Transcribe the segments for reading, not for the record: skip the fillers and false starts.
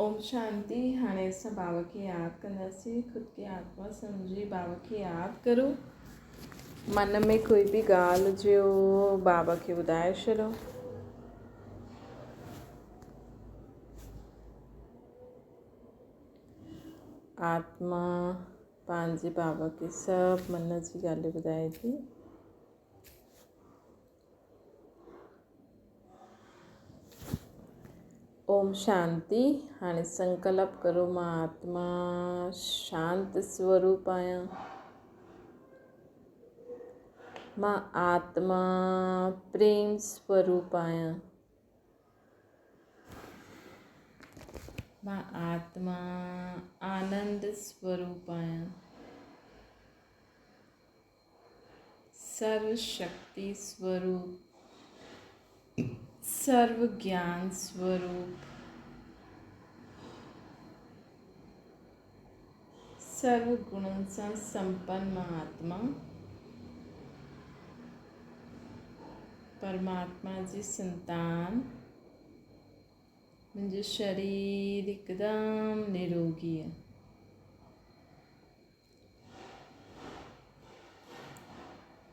اوم شانتي هاڻي اسان بابا کي ياد ڪنداسين خود کي آتما سمجهي بابا کي ياد ڪرو من ۾ ڪوئي به ڳالهه هجي بابا کي ٻڌائي ڇڏو. آتما پنهنجي بابا کي سڀ من جي ڳالهيون ٻڌائي ٿي. اوم شانتي هاڻي سنڪلپ ڪرو مان آتما شانت سوروپ آهيان مان آتما پريم سوروپ آهيان مان آتما آنند سوروپ آهيان سرو شڪتي سوروپ، سرو گيان سوروپ، سرو گڻن سان سمپن مهاتما، پرماتما جي سنتان، منهنجو شرير هڪدم نروگي آهي.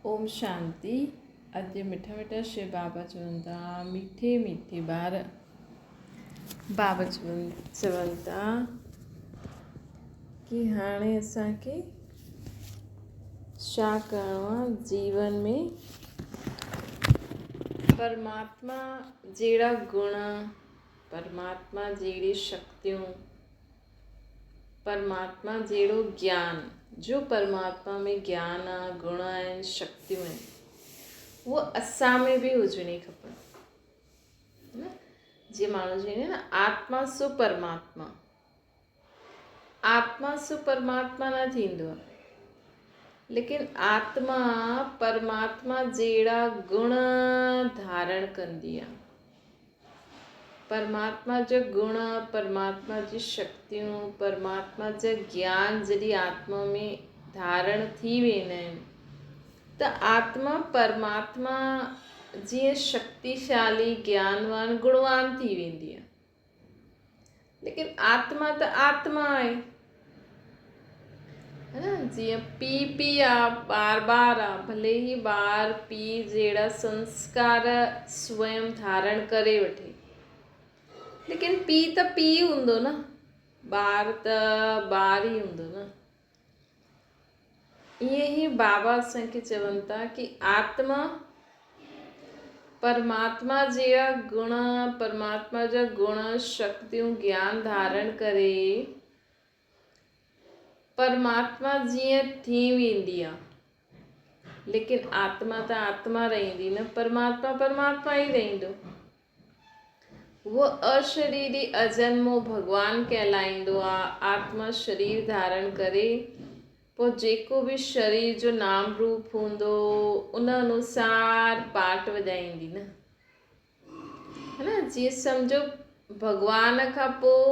اوم شانتي اڄ مٺا مٺا شو بابا چون ٿا مٺي مٺي ٻار بابا چون چون ٿا ڪي هاڻي اسانکي ڇا ڪرڻو آ جيون ۾ پرماتما جهڙا گڻ پرماتما جهڙي شڪتيون پرماتما جهڙو گيان، جو پرماتما ۾ گيان آ، گڻ آهن، شڪتيون آهن، اهو اسان ۾ به هجڻي کپن. نه جيئن ماڻهو چئيندو آهي نه آتما سو پرماتما، آتما سو پرماتما نه ٿيندو آهي، ليڪن آتما پرماتما جهڙا گڻ ڌارڻ ڪندي آهي. پرماتما جا گڻ، پرماتما جي شڪتيون، پرماتما جا گيان جڏهن آتما ۾ ڌارڻ ٿي ويندا آهن ته آتما پرماتما جيئن شڪتيشالي، گيانوان، گڻوان ٿي ويندي آهي. ليڪن آتما ته آتما آهي ها نه جيئن پيء پيء آ ٻار ٻار آ ڀلي هي ٻار پيء جهڙا سنسڪار سويم ڌارڻ ڪري وٺي ليڪن پيء ته پيء هوندو نه ٻار ته ٻار ئي هوندو نه ائين ئي بابا اسان کي چون ٿا ڪي آتما پرماتما جا گڻ، پرماتما جا گڻ، شڪتيون، گيان ڌارڻ ڪري پرماتما جيئن ٿي ويندي آ ليڪن آتما ته آتما رهندي نه پرماتما پرماتما ئي رهندو. اهو اشريري اجنمو ڀڳوان ڪهلائيندو آ. آتما شرير ڌارڻ ڪري پوء جيڪو به شرير جو نام روپ هوندو ان انوسار پاٽ وڄائيندي نه. ها نه جيئن سمجهو ڀڳوان کان پوء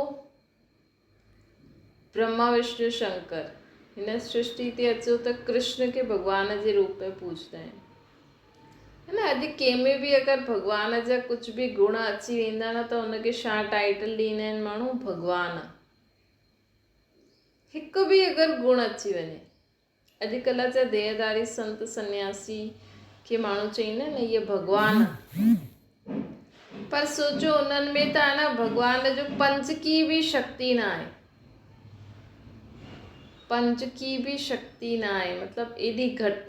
برهما وشنو شنڪر هن سرشٽي تي اچو ته ڪرشن کي ڀڳوان جي روپ ۾ پوڄندا آهن هن اڄ ڪنهن ۾ به اگر ڀڳوان جا ڪجهه به گڻ اچي ويندا نه ته ان کي ڇا ٽائيٽل ڏيندا آهن ماڻهو ڀڳوان هڪ به اگر گڻ اچي وڃي اڄڪلهه جا ديهداري سنت سنياسي کي ماڻهو چئيندا آهن اهي ڀڳوان پر سوچو انهن ۾ ته آهي نه ڀڳوان جو پنچڪي به شڪتي نه آهي پنچڪي به شڪتي نه آهي مطلب ايڏي گهٽ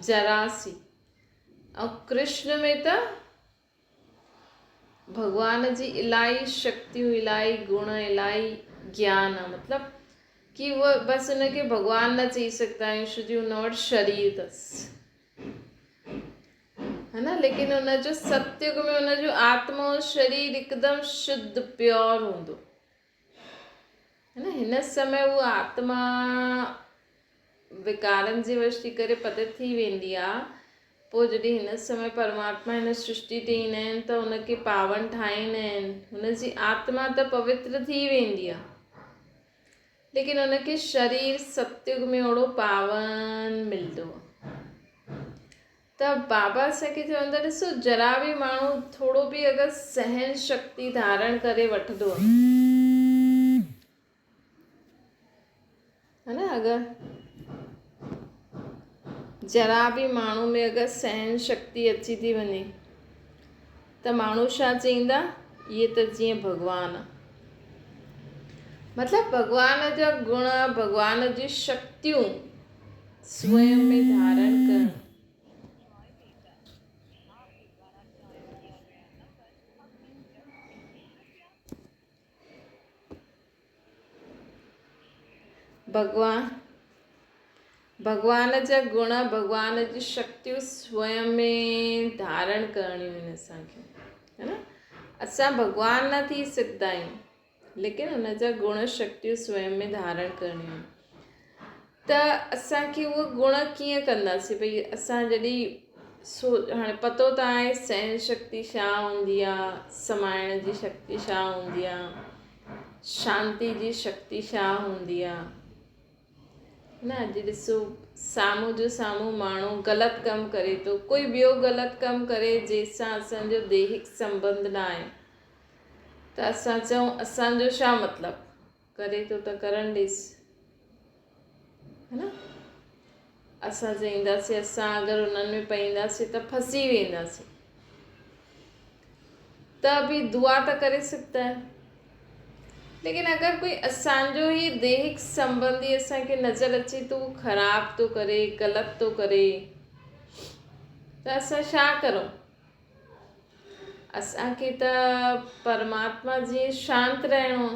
ذرا سي ۽ ڪرشن ۾ ته ڀڳوان جي الاهي شڪتيون الاهي گڻ الاهي گيان آ مطلب ڪي هو بس ان کي ڀڳوان نه چئي سگهندا آهيون ڇو جي ان وٽ شرير اٿس ها نه ليڪن ان جو ستيگ ۾ ان جو آتما شرير هڪدم شڌ پيور هوندو ها نه هن سمي هو آتما وڪارن جي وش ٿي ڪري پتت ٿي ويندي آ، پوء جڏهن هن سمي پرماتما هن سرشٽي تي ايندا آهن ته هن کي پاون ٺاهيندا آهن، هن جي آتما ته پوتر ٿي ويندي آ، ليڪن هن کي شرير ستيگ ۾ اوڙو پاون ملندو آ. ته بابا اسان کي چوندا ڏسو ذرا به ماڻهو ٿورو به اگر سهن شڪتي ڌارڻ ڪري وٺندو ها نه اگر ذرا به ماڻهو ۾ اگر سهن شڪتي اچي ٿي وڃي ته ماڻهو ڇا چئيندا اهي ته جيئن ڀڳوان مطلب ڀڳوان جا گڻ ڀڳوان جون شڪتيون سوئم ۾ ڌارڻ ڪرڻ. ڀڳوان ڀڳوان جا گڻ ڀڳوان جون شڪتيون سوئم ۾ ڌارڻ ڪرڻيون آهن اسان کي ها نه اسان ڀڳوان نه ٿي سگهندا آهيون ليڪن ان جا گڻ شڪتيون سوئم ۾ ڌارڻ ڪرڻيون آهن ته اسان کي اهي گڻ ڪيئن ڪنداسين ڀئي اسان جڏهن سو هاڻي پتو ته آهي سهن شڪتي ڇا هوندي آهي سمائڻ جي شڪتي ڇا هوندي آهي شانتي جي شڪتي ڇا هوندي آهي نه اڄ ڏسو سامهون جو سامهون ماڻهو غلط ڪم ڪري ٿو ڪوئي ٻيو غلط ڪم ڪري جنهن سان اسان جو ديهڪ سنبنڌ نه آهي ته اسان چئون اسان جو ڇا مطلب ڪري ٿو ته ڪرڻ ڏيس ها نه اسان چئينداسين اسان اگر انهن ۾ پئينداسين ته ڦسي وينداسين ته به دعا ته ڪري سگهندا آهيون ليڪن اگر ڪوئي اسانجو ئي ديهڪ سنبنڌي اسانکي نظر اچي ٿو خراب ٿو ڪري غلط ٿو ڪري ته اسان ڇا ڪرون اسان کي ته پرماتما جيئن شانت رهڻو آ.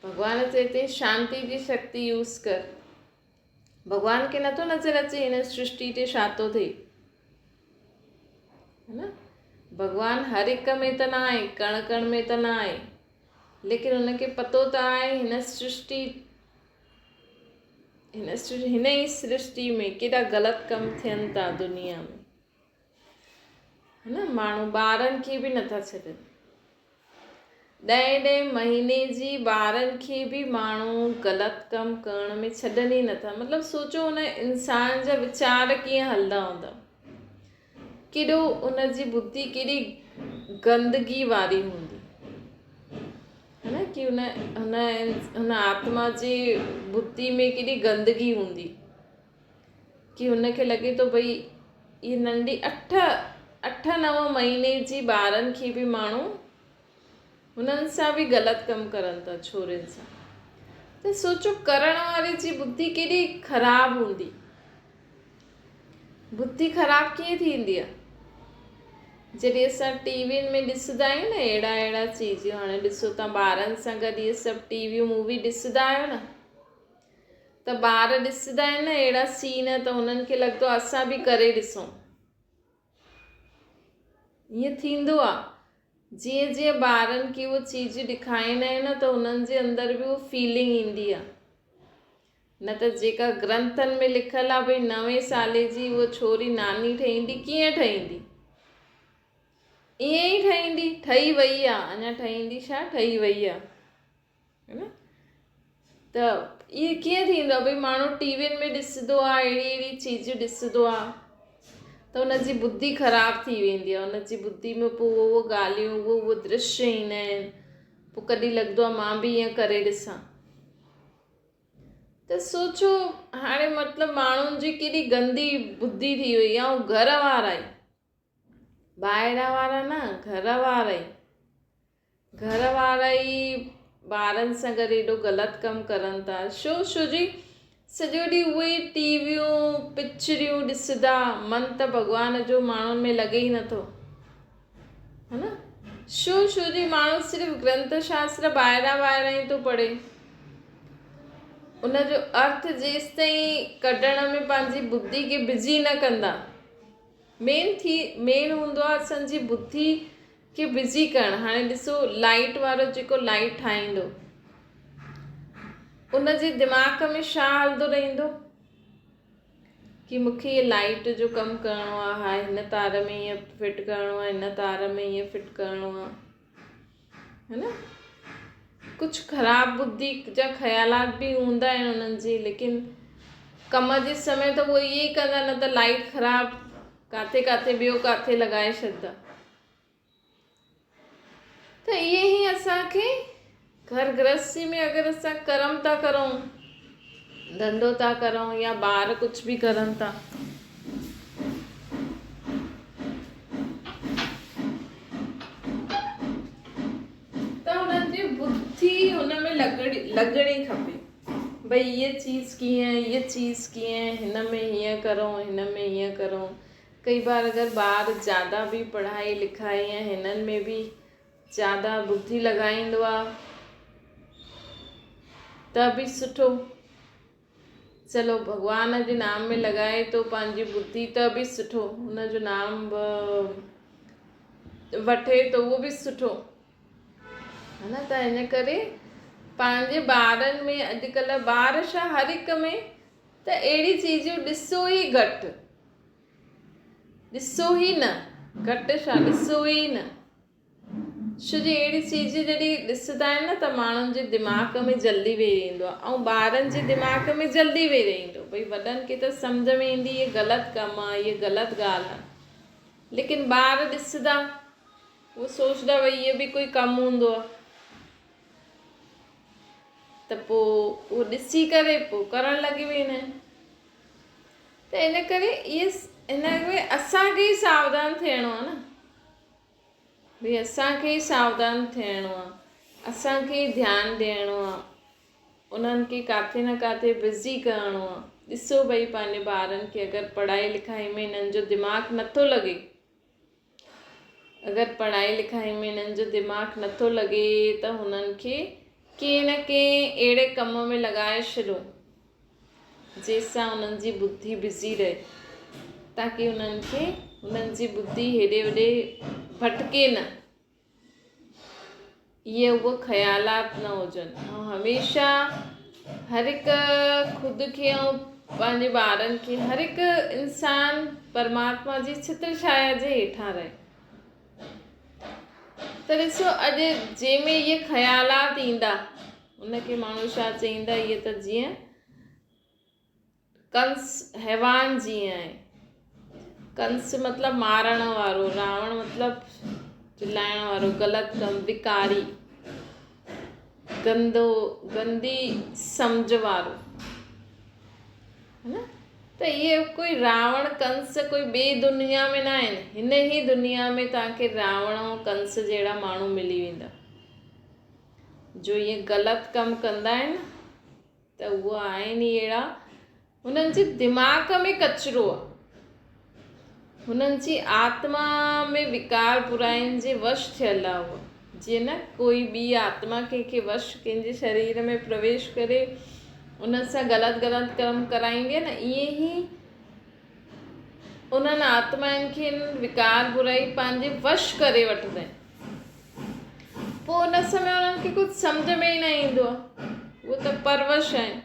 ڀڳوان چئي ٿي شانتي جي شڪتي يوز ڪر. ڀڳوان کي نٿو نظر اچي هن سرشٽي تي ڇا ٿو ٿئي. ها نه؟ ڀڳوان هر هڪ ۾ ته نه آهي، ڪڻ ڪڻ ۾ ته نه آهي. ليڪن هن کي پتو ته آهي هن سرشٽي هن ئي سرشٽي ۾ ڪيڏا غلط ڪم ٿين ٿا دنيا ۾. ها نه ماڻهو ٻارن کي به نٿا ڇڏن. ڏهين ڏهين مهيني جي ٻارن کي به ماڻهو غلط ڪم ڪرڻ ۾ ڇڏن ئي نٿا. مطلب سوچو ان انسان جا ويچار ڪيئن هلندا هوندا. ڪيڏو ان جي ٻڌي ڪيڏي گندگي واري هوندي. ها نه ڪي ان ان ان آتما جي ٻڌي ۾ ڪيڏي گندگي هوندي. ڪي هن کي لڳي ٿو ڀئي هي ننڍي اٺ اٺ نو مهيني جي ٻارن کي به ماڻهو هنن سان به غلط ڪم ڪرن ٿا ڇورين سان ته سوچو ڪرڻ واري جي ٻڌي ڪيڏي خراب هوندي ٻڌي خراب ڪيئن ٿيندي آهي جڏهن اسان ٽي وين ۾ ڏسندا آهيون نه اهڙا اهڙا چيزيون هاڻي ڏسو تان ٻارن سان گڏ اهي سڀ ٽي ويون مووي ڏسندا آهيو نه ته ٻار ڏسندا آهن نه اهڙا سين ته انهن کي لڳندو آهي اسان به ڪري ڏسون. ائين ٿيندو آهي جيئن جيئن ٻارن کي اهو چيزون ڏيکاريندا آهيون نه ته انهن جي اندر به اهو فيلنگ ايندي آهي نه ته جيڪا گرنٿن ۾ لکيل آهي ڀئي نوين سالي جي اهو ڇوري ناني ٺهيندي ڪيئن ٺهيندي ائين ئي ٺهيندي ٺهي وئي آهي اڃا ٺهيندي ڇا ٺهي وئي آهي نه ته اهي ڪيئن ٿيندو آهي ڀئي ماڻهو ٽي وين ۾ ڏسندو آهي اهڙي اهڙي چيزون ڏسندو آهي ته ان جي ٻڌي خراب ٿي ويندي آهي ان جي ٻڌي ۾ پوء اهو اهو ڳالهيون اهو اهو درشيه ايندا آهن پوء ڪڏهن لڳندو آهي مان به ائين ڪري ڏسان ته سوچو هاڻي مطلب ماڻهن جي ڪيڏي گندي ٻڌي ٿي وئي آهي ۽ گهر وارا ئي ٻاهران وارا نه گهر وارا ئي گهر وارا ئي ٻارن سان گڏ ايڏو غلط ڪم ڪرن ٿا ڇو ڇو جي سڄو ڏينهن اهي ئي ٽي ويون پڪچريون ڏسندا من ته ڀڳوان جو ماڻهن ۾ لڳي ئي نٿو ها نه ڇو ڇو جي ماڻهو صرف گرنٿ شاستر ٻاهران ٻاهران ئي ٿو پڙهي ان جو ارٿ جيستائين ڪڍڻ ۾ پنهنجي ٻڌي کي بزي نه ڪندا مين ٿي مين هوندو آهي اسان جي ٻڌي کي بزي ڪرڻ هاڻي ڏسو لائيٽ وارو جيڪو لائيٽ ٺاهيندو ان جي دماغ ۾ ڇا هلندو رهندو ڪي مونکي هي لائيٽ جو ڪم ڪرڻو آهي ها هن تار ۾ هيئن فٽ ڪرڻو آهي هن تار ۾ هيئن فٽ ڪرڻو آهي ها نه ڪجهه خراب ٻڌي جا خيالات به هوندا آهن انهن جي ليڪن ڪم جي سمي ته اهو ائين ئي ڪندا نه ته لائيٽ خراب ڪاٿي ڪاٿي ٻيو ڪاٿي لڳائي ڇڏدا. ته ائين ئي اسان کي گهر گرهستي ۾ اگر اسان ڪرم ٿا ڪرون، ڌنڌو ٿا ڪرون يا ٻار ڪجهه به ڪرن ٿا ته انهن جي ٻڌي ان ۾ لڳڻي لڳڻي کپي ڀئي هيء چيز ڪيئن هيء چيز ڪيئن هن ۾ هيئن ڪرون هن ۾ هيئن ڪرون ڪئي بار اگر ٻار زياده به پڙهائي لکائي ۽ هنن ۾ به زياده ٻڌي لڳائيندو آ ته به سٺو چلو ڀڳوان جي نام ۾ لڳائي ٿو پنهنجي ٻڌي ته به سٺو ان جو نام به وٺي ٿو اهو به سٺو ها نه ته ان ڪري پنهنجي ٻارن ۾ اڄڪلهه ٻار ڇا هر هڪ ۾ ته اهڙي چيزون ڏسو ئي گهٽ ڏسو ئي نه گهٽ ڇا ڏسو ئي نه ڇو جو اهڙي چيز جڏهن ڏسندا آهن نه ته ماڻهن جي دماغ ۾ جلدي ويهي رهندو آهي ۽ ٻارن جي دماغ ۾ جلدي ويهي رهندو ڀئي وڏن کي ته سمجهه ۾ ايندي هي غلط ڪم آهي هي غلط ڳالهه آهي ليڪن ٻار ڏسندا اهو سوچدا ڀئي اهو به ڪوئي ڪم هوندو آهي ته پوء اهو ڏسي ڪري پوء ڪرڻ لڳي ويندا آهن ته ان ڪري اهي ان ۾ اسان کي ئي ساوڌان ٿيڻو آهي نه ڀئي اسان کي ئي ساوڌان ٿيڻو آ، اسان کي ئي ڌيان ڏيڻو آ، انهن کي ڪاٿي نه ڪاٿي بزي ڪرڻو آ. ڏسو ڀئي پنهنجي ٻارن کي اگر پڙهائي لکائي ۾ انهن جو دماغ نٿو لڳي، اگر پڙهائي لکائي ۾ انهن جو دماغ نٿو لڳي ته هنن کي ڪنهن نه ڪنهن اهڙي ڪم ۾ لڳائي ڇڏو. جنهن سان انهن جي ٻڌي بزي رهي تاڪي انهن کي انهن جي ٻڌي هيڏي هوڏي ڀٽڪي نه اهي اهي خيالات نه هجن ۽ هميشه هر هڪ خود کي ۽ پنهنجي ٻارن کي هر هڪ انسان پرماتما جي ڇتر ڇايا جي هيٺان رهي ته ڏسو اڄ جنهن ۾ اهي خيالات ايندا ان کي ماڻهو ڇا چئيندا اهي ته جيئن ڪنس حيوان جيئن آهي ڪنس مطلب مارڻ وارو راوڻ مطلب چلائڻ وارو غلط ڪم وڪاري گندو گندي سمجهه وارو نه ته اهي ڪوئي راوڻ ڪنس ڪوئي ٻي دنيا ۾ نه آهن هن ئي دنيا ۾ توهان کي راوڻ ۽ ڪنس جهڙا ماڻهو ملي ويندا جو ائين غلط ڪم ڪندا آهن ته اهي آهن ئي اهڙا هنن جي دماغ ۾ ڪچرو آهي هنن جي آتما ۾ وڪار براين جي وش ٿيل آهي اهو جيئن نه ڪوئي ٻي آتما ڪنهن کي وش ڪنهن جي شرير ۾ پرويش ڪري ان سان غلط غلط ڪرم ڪرائيندي آهي نه ائين ئي انهن آتمائن کي وڪار برائي پنهنجي وش ڪري وٺندا آهن پوء ان سمي انهن کي ڪجهه سمجهه ۾ ئي نه ايندو آهي اهي ته پروش آهن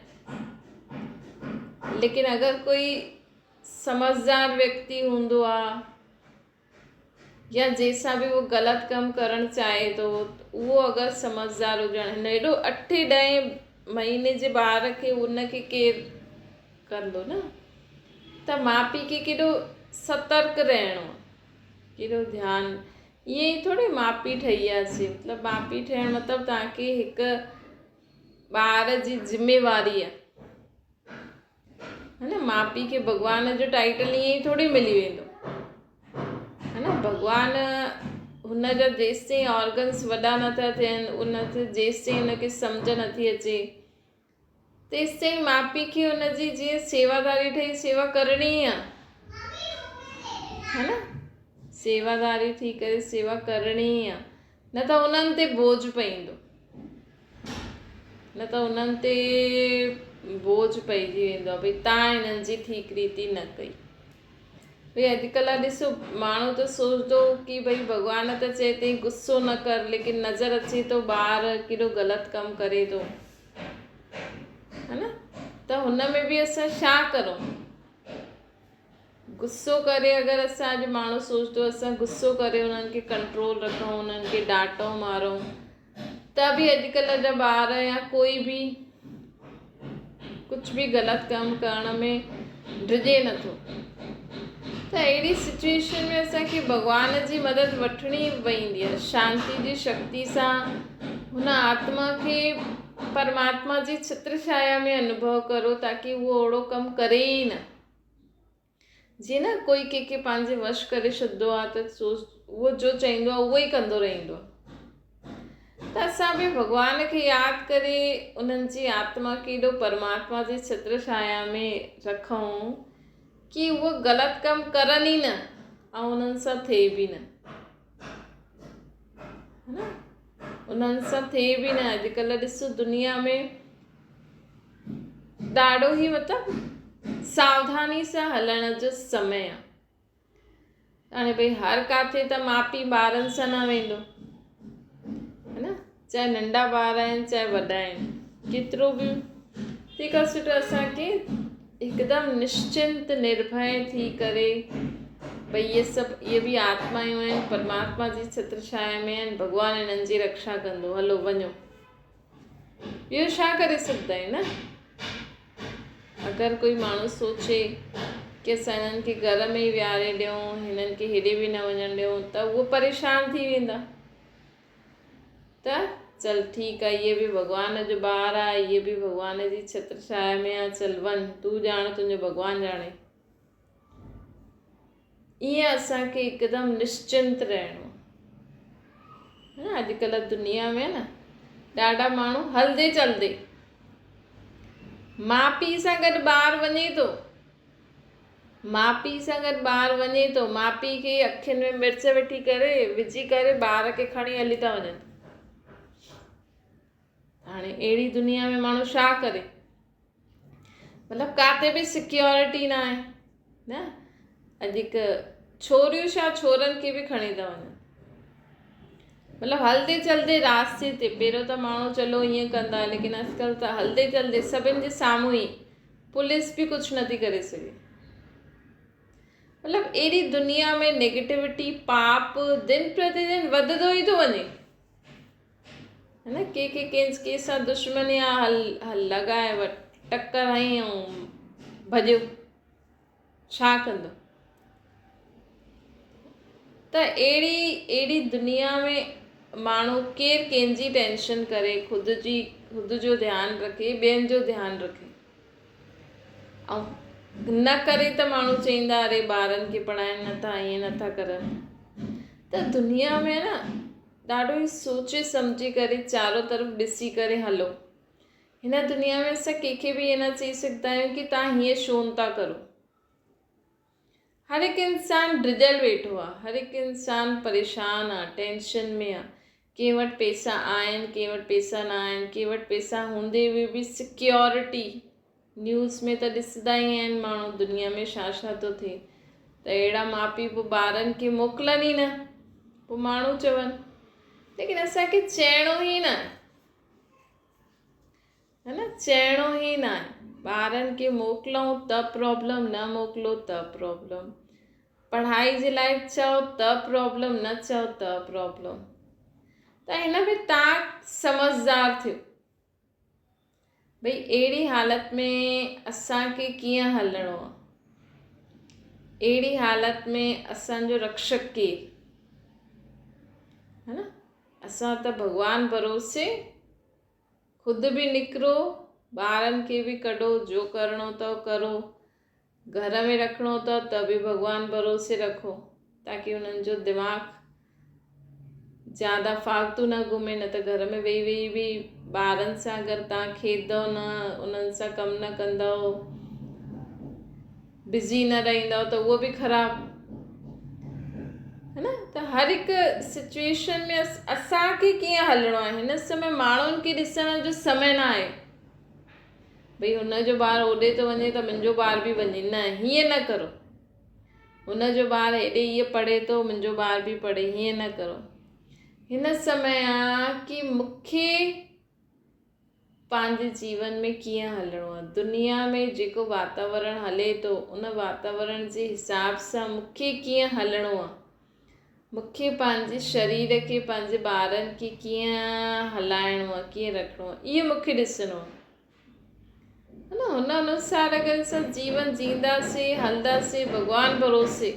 ليڪن اگر ڪوئي سمجهدار ويڪتي هوندو آ يا جنهن سان به اهو غلط ڪم ڪرڻ چاهي ٿو اهو اگر سمجهدار هجڻ هن ايڏو اٺين ڏهين مهيني جي ٻار کي ان کي ڪير ڪندو نه ته ماء پيء کي ڪيڏو سترڪ رهڻو آ ڪيڏو ڌيان ائين ئي ٿوري ماء پيء ٺهي وياسين مطلب ماء پيء ٺهڻ مطلب توهان کي هڪ ٻار جي ذميواري آ ها نه ماء پيء کي ڀڳوان جو ٽائيٽل ائين ئي ٿوري ملي ويندو ها نه ڀڳوان هن جا جيستائين آرگنس وڏا نٿا ٿين ان کي جيستائين هن کي سمجهه نٿي اچي تيستائين ماء پيء کي هن جي جيئن سيواداري ٺهي سيوا ڪرڻي ئي آ ها نه سيواداري ٿي ڪري سيوا ڪرڻي ئي آ نه ته انهن تي بوجهه پئيندو نه ته انهن تي بوجهه پئجي ويندو آهي ڀئي تان هنن جي ٺيڪ ريتي نه ڪئي ڀئي اڄڪلهه ڏسو ماڻهو ته سوچدو ڪي ڀئي ڀڳوان ته چئي تئي غصو نه ڪر ليڪن نظر اچي ٿو ٻار ڪيڏو غلط ڪم ڪري ٿو ها نه ته هن ۾ به اسان ڇا ڪرون غصو ڪري اگر اسان اڄ ماڻهو سوچدو اسان غصو ڪري انهن کي ڪنٽرول رکون انهن کي ڊانٽون مارون ته به اڄڪلهه جا ٻار يا ڪوئي به ڪجهه به غلط ڪم ڪرڻ ۾ ڊڄي نٿو. ته اهڙي سچوئيشن ۾ اسان کي ڀڳوان جي مدد وٺڻي پوندي آهي. شانتي جي شڪتي سان هن آتما کي پرماتما جي ڇتر ڇايا ۾ انوڀو ڪرو تاڪي اهو اهڙو ڪم ڪري ئي نه. جيئن نه ڪوئي ڪنهن کي پنهنجي وش ڪري ڇڏندو آهي ته سو اهو جو چئيندو آهي اهو ئي ڪندو رهندو آهي. ته اسان به ڀڳوان کي ياد ڪري انهن جي آتما کي ايڏو پرماتما جي ڇتر ڇايا ۾ رکون ڪي اهو غلط ڪم ڪرن ئي نه ۽ انهن سان ٿئي به نه نه انهن سان ٿئي به نه. اڄڪلهه ڏسو دنيا ۾ ڏاڍو ئي مطلب ساوڌاني سان هلڻ جو سمي آهي. هاڻي ڀئي هر ڪاٿي ته ماء پيء ٻارن سان نه ويندو هي نه، چاهي ننڍا ٻار آهن چاهي وڏا آهن، ڪيترو به ٺيڪ آهي سٺو. اسانکي هڪدم نشچنت نرڀي ٿي ڪري ڀئي اهي سڀ اهي به آتمايون آهن، پرماتما جي ڇتر ڇايا ۾ آهن، ڀڳوان هنن جي رڪشا ڪندو، هلو وڃو. ٻيو ڇا ڪري سگهندا آهيون نه. اگر ڪوئي ماڻهو سوچي ڪي اسان هنن کي گهر ۾ ئي ويهاري ڏيون، هنن کي هيڏي به نه وڃڻ ڏيون ته اهو پريشان ٿي ويندا. ته چل ٺيڪ آهي، هيء به ڀڳوان جو ٻار آهي، هيء به ڀڳوان جي ڇتر ڇايا ۾ آهي، چل وڃ، تون ڄاڻ تنهنجو ڀڳوان ڄاڻي. ائين اسان کي هڪدم نشچنت رهڻو آهي. اڄڪلهه دنيا ۾ نه ڏاڍا ماڻهو هلندي چلندي ماء پيء سان گڏ ٻار وڃي ٿو، ماء پيء سان گڏ ٻار وڃي ٿو، ماء پيء کي اکين ۾ مرچ وٺي ڪري وجهي ڪري ٻار کي کڻي هلي ٿا وڃن. هاڻي اهڙي دنيا ۾ ماڻهو ڇا ڪري؟ مطلب ڪاتي به سيڪيورٽي نه آهي نه. اڄ هڪ ڇوريون ڇا ڇورن کي به کڻي ٿا وڃن. مطلب هلندي چلندي راستي تي پهريون ته ماڻهو چلو ائين ڪندا ليڪن اڄڪلهه ته هلندي چلندي سڀن جي سامهون ئي پوليس به ڪجهه نٿي ڪري سگهي. مطلب اهڙي دنيا ۾ نيگيٽوٽي پاپ دن پرتي دن وڌندو ئي ٿو وڃي. هه نه ڪي کي ڪنهن ڪنهن سان دشمني آ، هل هل لڳائي وٺ ٽڪر هنئي ۽ ڀڄيو، ڇا ڪندو؟ ته اهڙي اهڙي دنيا ۾ ماڻهو ڪير ڪنهن جي ٽينشن ڪري، خود جي خود جو ڌيان رکي، ٻين جو ڌيان رکي ۽ نه ڪري ته ماڻهو چئيندا اري ٻارن کي پڙهائن نٿا، ائين نٿا ڪرن. ته دنيا ۾ نه ڏاڍو ئي سوچي سمجهي ڪري چارو طرف ڏسي ڪري هلو. هن دنيا ۾ اسان ڪنهن کي به ائين نه چئي سگهندا آهيون ڪي توهان هيئن ڇو نه ٿا ڪرو. هر هڪ انسان ڊڄل ويٺو آهي، هر هڪ انسان پريشان آهي، ٽينشن ۾ آهي. ڪنهن وٽ پئسا آهن، ڪنهن وٽ پئسا نه آهن، ڪنهن وٽ پئسا هوندي به به سيڪيورٽي نيوز ۾ ته ڏسندا ئي آهن ماڻهو دنيا ۾ ڇا ڇا ٿو ٿئي ته اهڙا ماء پيء پوء ٻارن کي موڪلن ئي نه، پوء ماڻهو چون ليڪن اسان کي چئڻو ئي نه آهي هي نه، چئڻو ئي نه آهي. ٻارن کي موڪلون ته پرابلم، نه موڪلو ته پرابلم، پڙهائي جي لاء چئو ته پرابلم، نه چئو ته پرابلم. ته هن ۾ تان سمجهدار ٿيو ڀئي اهڙي حالت ۾ اسان کي ڪيئن هلڻو آ، اهڙي حالت ۾ اسان جو رڪشڪ ڪير؟ ها نه، اسان ته ڀڳوان ڀروسي خود به نڪرو، ٻارن کي به ڪڍو، جو ڪرڻو اٿو ڪرو، گهر ۾ رکڻو اٿو ته به ڀڳوان ڀروسي رکو تاڪي انهن جو دماغ زياده فالتو نه گهمي، نه ته گهر ۾ ويهي ويهي به ٻارن سان اگر توهان کيڏندؤ نه، انهن سان ڪم نه ڪندؤ، بزي نه رهندؤ ته اهو به خراب هي نه. ته هر هڪ سچويشن ۾ اسان کي ڪيئن هلڻو آهي، هن سمي ماڻهن کي ڏسڻ جو سمي نه آهي. ڀئي هن جو ٻار هوڏي ٿو وڃي ته منهنجو ٻار به وڃي، نه هيئن نه ڪرو. هن جو ٻار هيڏي هيء پڙهي ٿو منهنجو ٻار به پڙهي، هيئن نه ڪرو. هن سمي آ ڪي مون کي پنهنجي جيون ۾ ڪيئن هلڻو آ، دنيا ۾ جيڪو واتاورڻ هلي ٿو ان واتاورڻ جي حساب سان مون کي ڪيئن هلڻو آ. مون کي پنهنجي شرير کي، پنهنجي ٻارن کي ڪيئن هلائڻو آهي، ڪيئن رکڻو آهي، اهو مون کي ڏسڻو آهي. ها نه هن انوسار اگر اسان جيون جيئنداسين، هلنداسين ڀڳوان ڀروسي،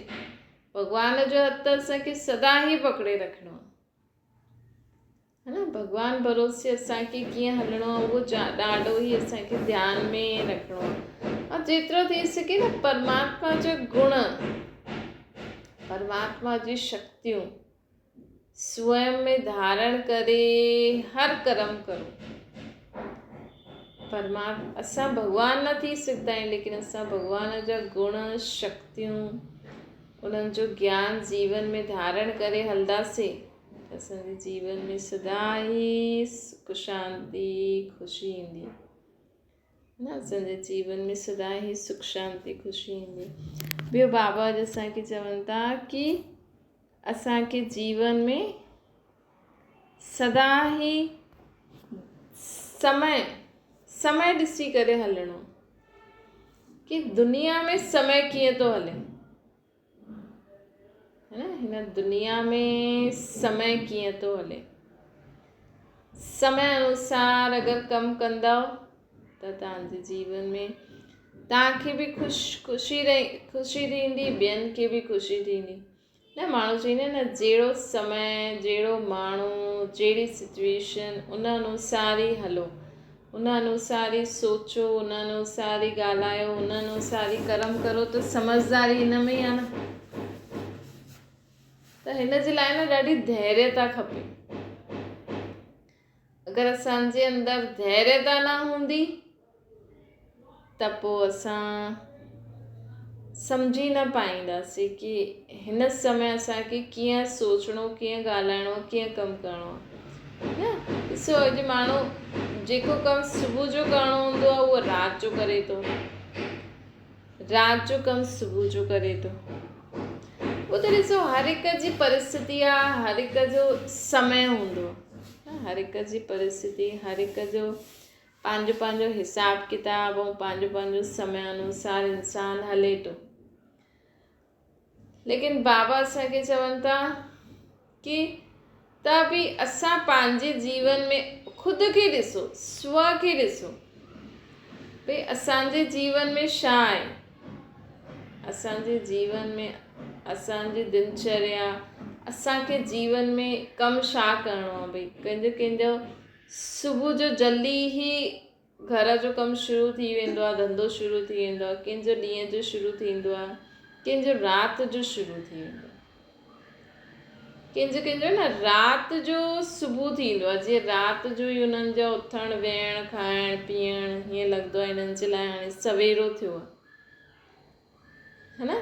ڀڳوان جو هٿ اسان کي سدا ئي پڪڙي رکڻو آهي. ها نه ڀڳوان ڀروسي اسان کي ڪيئن هلڻو آهي اهو ڏاڍو ئي اسان کي ڌيان ۾ رکڻو آهي ۽ جيترو ٿي سگهي نه پرماتما جا گڻ پرماتما جي شڪتيون سوئم ۾ ڌارڻ ڪري هر ڪرم ڪرو. پرماتما اسان ڀڳوان نه ٿي سگهندا آهيون ليڪن اسان ڀڳوان جا گڻ شڪتيون انهن جو گيان جيون ۾ ڌارڻ ڪري هلنداسين ته اسان جي جيون ۾ سدا ئي سک شانتي خوشي ايندي. نه اسان جي جيون ۾ سدا ئي سک شانتي خوشي ايندي. ٻيو بابا اڄ اسان کي چون ٿا ڪي اسان کي جيون ۾ سدا ئي سمي سمي ڏسي ڪري هلڻو ڪي دنيا ۾ سمي ڪيئن ٿو هلي هن دنيا ۾ سمي ڪيئن ٿو هلي. سمي انوسار اگر ڪم ڪندؤ ته توهان جي جيون ۾ توهان کي به خوش خوشي رهي خوشي ٿيندي ٻين کي به خوشي ٿيندي نه ماڻهو چئيندا آهن نه جهڙو سمي جهڙو ماڻهو جهڙي سچويشن ان انوسار ئي هلو ان انوسار ئي سوچو، ان انوسار ئي ڳالهايو، ان انوسار ئي ڪرم ڪرو ته سمجهداري ان ۾ ئي آهي نه. ته هن جي لاء نه ڏاڍي ڌيريتا کپي. اگر اسان جي اندر ڌيريتا نه هوندي ته پوء اسان سمجهي نه پائينداسين ڪي هن سمي اسان کي ڪيئن سوچڻو ڪيئن ڳالهائڻو ڪيئن ڪم ڪرڻو آهي نه ڏسو اڄ ماڻهو جيڪو ڪم صبح جو ڪرڻو هوندو آهي اهو رات جو ڪري ٿو رات جو ڪم صبح جو ڪري ٿو اهو ته ڏسو هر هڪ جي پرسٿتي آهي هر هڪ جو سمي هوندو آهي هر هڪ جي پرسٿتي هر هڪ جو پنهنجو پنهنجو حساب ڪتاب ۽ پنهنجو پنهنجو سمي انوسار انسان هلي ٿو ليڪن بابا اسان کي چون ٿا ڪي ته به اسان پنهنجي جيون ۾ خود کي ڏسو سو کي ڏسو ڀئي اسان جي جيون ۾ ڇا آهي اسان جي جيون ۾ اسان جي دنچريا اسان کي جيون ۾ ڪم ڇا ڪرڻو آهي ڀئي ڪنهن جو ڪنهن جو صبح جو جلدي ئي گهر جو ڪم شروع ٿي ويندو آهي، ڌنڌو شروع ٿي ويندو آهي، ڪنهن جو ڏينهن جو شروع ٿيندو آهي، ڪنهن جو رات جو شروع ٿي ويندو آهي. ڪنهن جو ڪنهن جو نه رات جو صبح ٿيندو آهي جيئن رات جو ئي انهن جو اٿڻ ويهڻ کائڻ پيئڻ هيئن لڳندو آهي هنن جي لاء هاڻي سويرو ٿيو آهي ها نه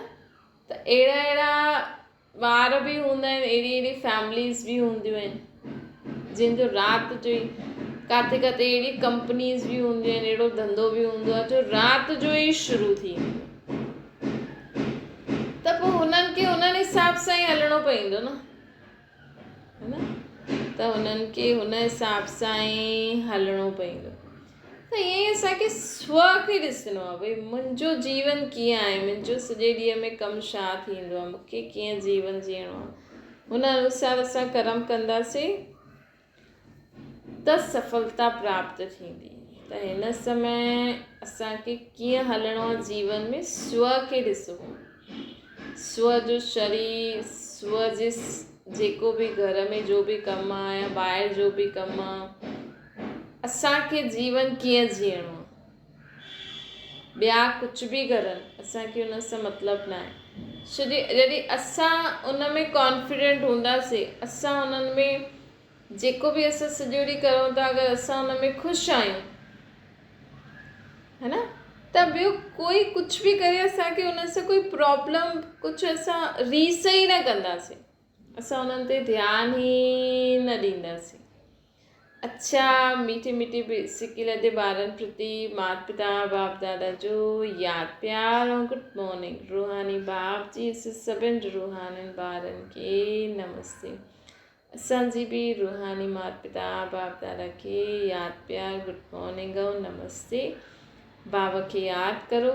ته اهڙا اهڙا ٻار به هوندا آهن اهڙي اهڙي فيمليز به هونديون آهن جن جو رات جو ئي ڪاٿي ڪاٿي اهڙي ڪمپنيز به هونديون آهن اهڙو ڌنڌو به هوندو آهي جو رات جو ئي شروع ٿي ويندو ته پوء هنن کي هنن حساب سان ئي هلڻو پوندو نه نه ته هنن کي هن حساب سان ئي هلڻو پوندو ته ائين ئي اسان کي سو کي ڏسڻو آهي ڀئي منهنجو جيون ڪيئن آهي منهنجو سڄي ڏينهن ۾ ڪم ڇا ٿيندو آهي مون کي ڪيئن جيون جيئڻو آهي هن انوسار اسان ڪرم ڪنداسين ته سڦلتا پراپت ٿيندي ته هن سمي اسان کي ڪيئن هلڻو آهي جيون ۾ سو کي ڏسو سو جو شرير سو جي جيڪو به گهر ۾ جو به ڪم آهي يا ٻاهر جو به ڪم آهي اسان کي جيون ڪيئن جيئڻو آهي ٻيا ڪجهه به ڪرن اسان کي ان سان مطلب نه آهي ڇو جي جڏهن اسان ان ۾ ڪانفيڊنٽ هونداسين اسان انهن ۾ جيڪو به اسان سڄو ڏينهن ڪرون ٿا اگر اسان ان ۾ خوش آهيون ها نه ته ٻيو ڪوئي ڪجهه به ڪري اسان کي ان سان ڪوئي پرابلم ڪجهه اسان ريس ئي نه ڪنداسين اسان انهن تي ڌيان ئي نه ڏينداسين اڇا ميٺي ميٺي سڪي لڌي ٻارن پرتي مات پتا باپ دادا جو ياد پيار ۽ گڊ مارننگ روحاني باپ جي سڀن روحانين ٻارن کي نمستي اسان جي به روحاني مات پتا باپ دادا کي ياد پيار گڊ مارننگ ۽ نمستي بابا کي ياد ڪرو.